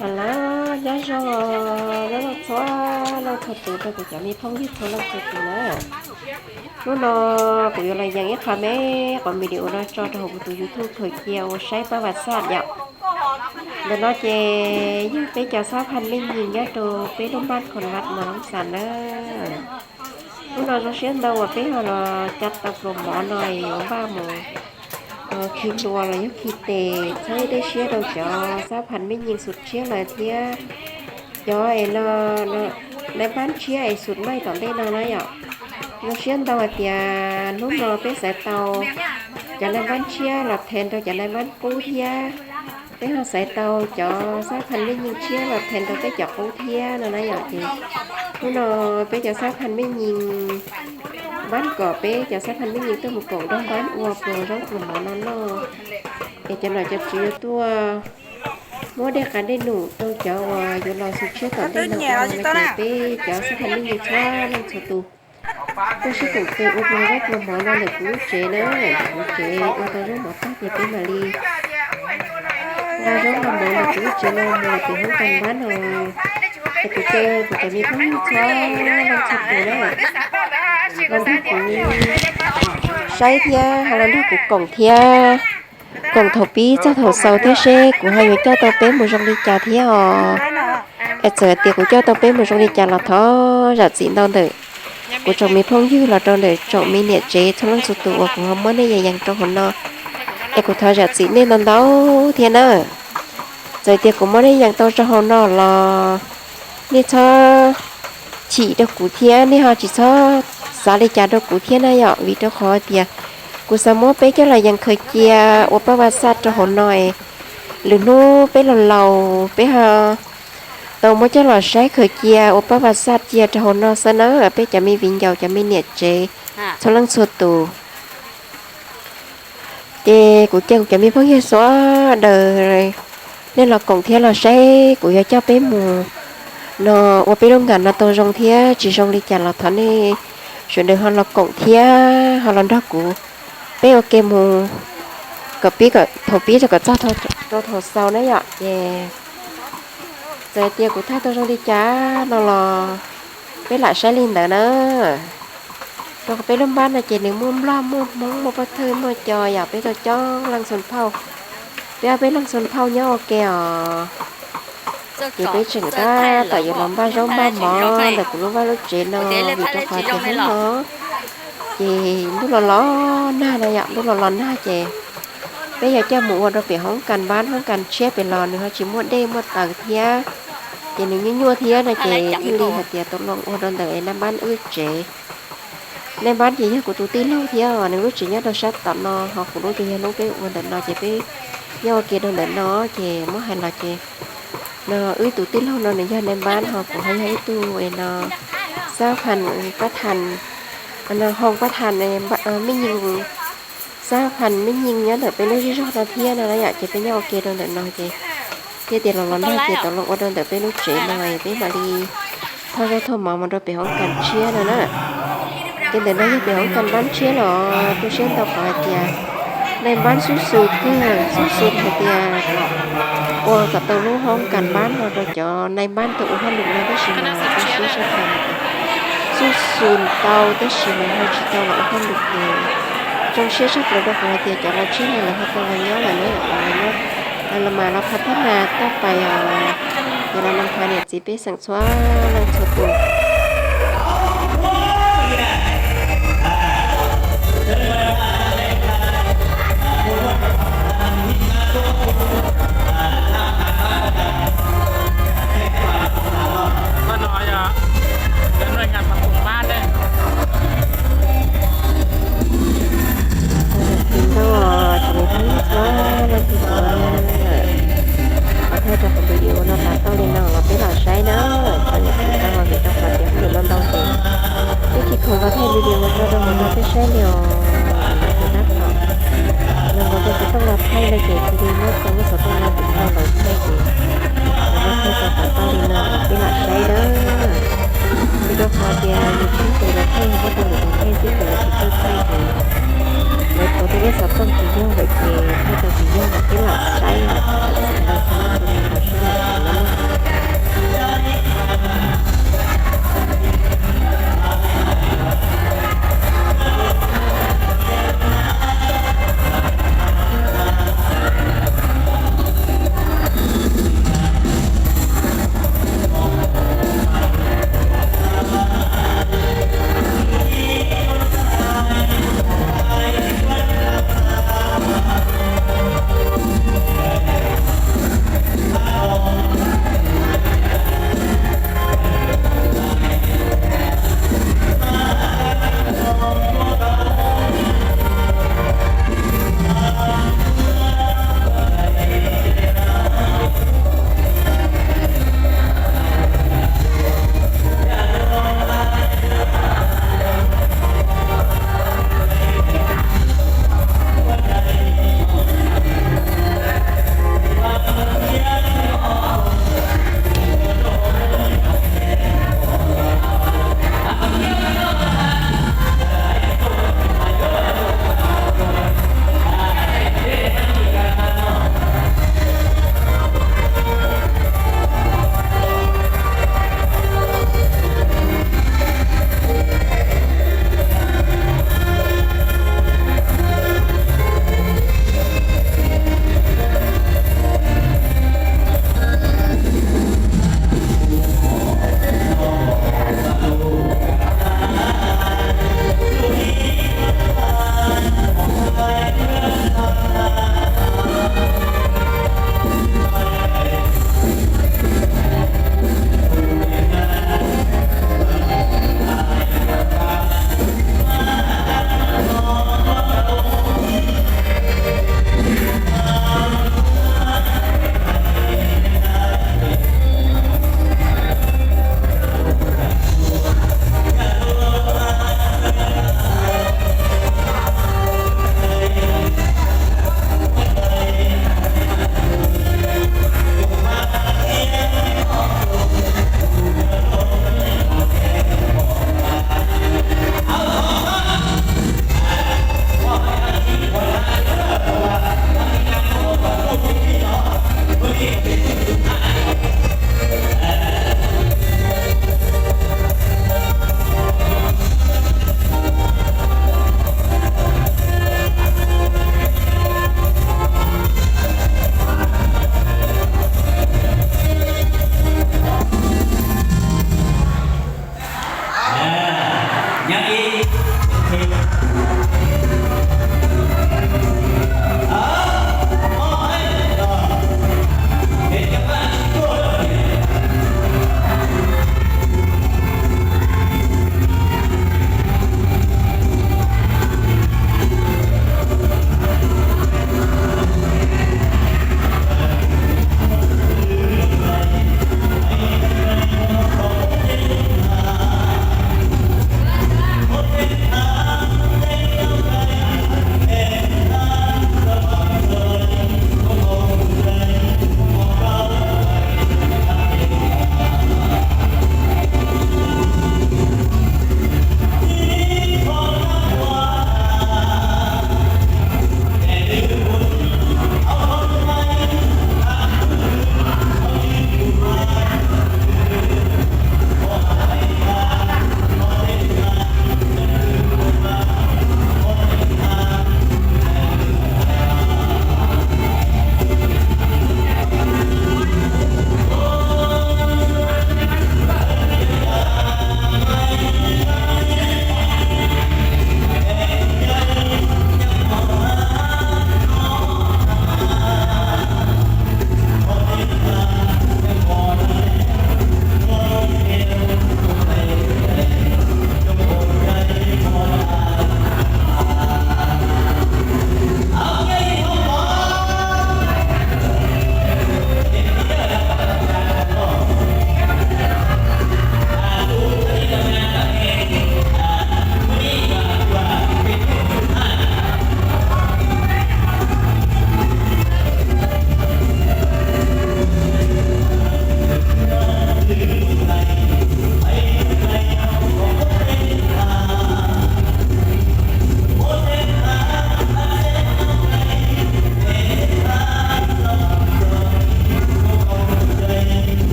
Hais los nyob zoo, nyob zoo txhua leej txhua tus rau kuv cov me phooj ywg txhua leej txhua tus na. Hnub no kuv yuav los yees ib qho me qhov video no tso rau hauv kuv tus YouTube khaws cia ua saib pab vas xaj yom. Ntawm no ces yog peb cov xab phaj me nyis nyob rau peb lub npab Khon Vaj Mos Loob Xas na. Hnub no zoo siab ntau uas peb ho los ca tau pluas mov no es yuav npaj mus khi hlua los yog khi tes txhawb dej siab rau cov xab phaj me nyis xum tshiab lawm thiab cov es no, nais npab tshiab es xum maij tom ntej no na yom. Zoo siab ntau hais tias hnub no peb xaiv tau cov nais npab tshiab los thaiv rau cov nais npab qub thiab peb ho xaiv tau cov xab phaj me nyis tshiab los thaiv rau peb cov qub thiab no na yom. Ces hnub no peb cov xab phaj me nyis npab kom peb cov xab phaj me nyis tuaj mus koom nrog npab ua pluas zaub pluas mov no noj. Es cov nom cov tswv yuav tuaj muab dej qa dej num rau cov uas yuav los xum tshiab tom ntej no, ces peb cov xab phaj me nyis txhua leej txhua tus tuaj sib koom tes ua pluas zaub pluas mov no ntawm kuv lub tsev na, kuv tsev ua tau zaub mov tag ces peb mam li nqa zaub nqa mov ntawm kuv lub tsev no mus pem hoob kas npab no. Es kuv caw kuv cov me phooj ywg txhua leej txhua tus na, los nrog kuv saib thiab ho los nrog kuv koom thiab, koom thaum pib txog thaum xaus thiab seb kuv ho yuav coj tau peb mus zoo li cas thiab os. Es txawm tias kuv coj tau peb mus zoo li cas los thov zam txim ntau ntawm kuv tsoom me phooj ywg los rau ntawm tsoom me niam tsev txhua leej txhua tus uas kuv ho muab nej yees yees rau hauv no. Es kuv thov zam txim nej ntau ntau thiab na. Txawm tias kuv muab nej yees tau rau hauv no los nej txhob chim rau kuv thiab nej ho tsis txhob xav li cas rau kuv thiab na yom, vim rau qhov tias kuv xav muab peb coj los yees khaws cia ua pab vaj xaj rau hauv no es lwm hnub peb laus laus peb ho tau muab coj los saib khaws cia ua pab vaj xaj cia rau hauv no xwb na, peb cov me viv ncaus cov me niam tsev txhua leej txhua tus. Ces kuv caw kuv cov me phooj ywg sawv daws nej los koom thiab los saib kuv yuav coj peb mus no ua peb lub nkam no tau zoo thiab tsis zoo li cas los thov nej sawv daws ho los koom thiab ho los nrog kuv peb ua ke mus kom pib, thaum pib rau kom txog rau thaum xaus na yom. Ces txawm tias kuv thaij tau zoo li cas no los peb lam saib li ntawd na. Rau qhov peb lub npab no ces nws muaj nplog muaj hmoob muaj pov thawj muaj co yom, peb tau coob leej xoo phauj, peb ob peb leej xoo phauj nyob ua ke os. Ces peb tseem tab tom yuav los npaj zaub npaj mov ntawm kuv lub vaj lub tsev no, vim rau qhov tias hnub no ces ntuj los los nag no yom, ntuj los los nag ces peb yog coj mus ua rau pem hoob kas npab hoob kas tshiab pem los nws ho tsis muaj dej muaj taws thiab, ces nws nyuaj nyuaj thiab no ces thiaj li hais tias tau los ua rau ntawm nais npab wb tsev. Nais npab ces yog kuv tus tij laug thiab os, nws lub tsev nyob rau sab tom no, ho kuv lub ces yog lub peb ua ntawm no ces peb nyob ua ke rau ntawm no. Ces muab hais los ces no wb tus tij laug no nws yog nais npab, ho kuv ho yog ib tug no xab phaj pab thas, hoo pab thas me nyis, xab phaj me nyis nyob ntawm peb lub zej zog no thiab no na yom. Ces peb nyob ua ke rau ntawm no ces thiaj tias los los nag ces tau los ua rau ntawm peb lub tsev no es peb mam li thauj zaub thauj mov mus rau pem hoob kas tshiab no na. Ces ntawm no yog pem hoob kas npab tshiab los tu siab ntau qhov hais tias nais npab xub xus kawg, xub xus hais tias ua kom tau lub hoob kas npab no rau cov nais npab tau ua hauj lwm no tab sis mas tu siab tshaj plaws, xub xus tau tab sis mas ho tsis tau los ua hauj lwm ces zoo siab tshaj plaws rau qhov hais tias cov laus tshiab no lawv ho tau los nyob lawm na, los nyob los mas los pha thab nas toj pais os, ces los mas pha niam txiv pej xeem txhua leej txhua tus. Tsis tau, tsis tau txhua leej txhua tus. Qhov thaij rau qhov video no tas tau li no los peb los saib na, txom nyem tsis tau vim rau qhov tias hauj lwm no ntau ces peb tsis khoom los thaij video ua rau hauv no peb saib li os.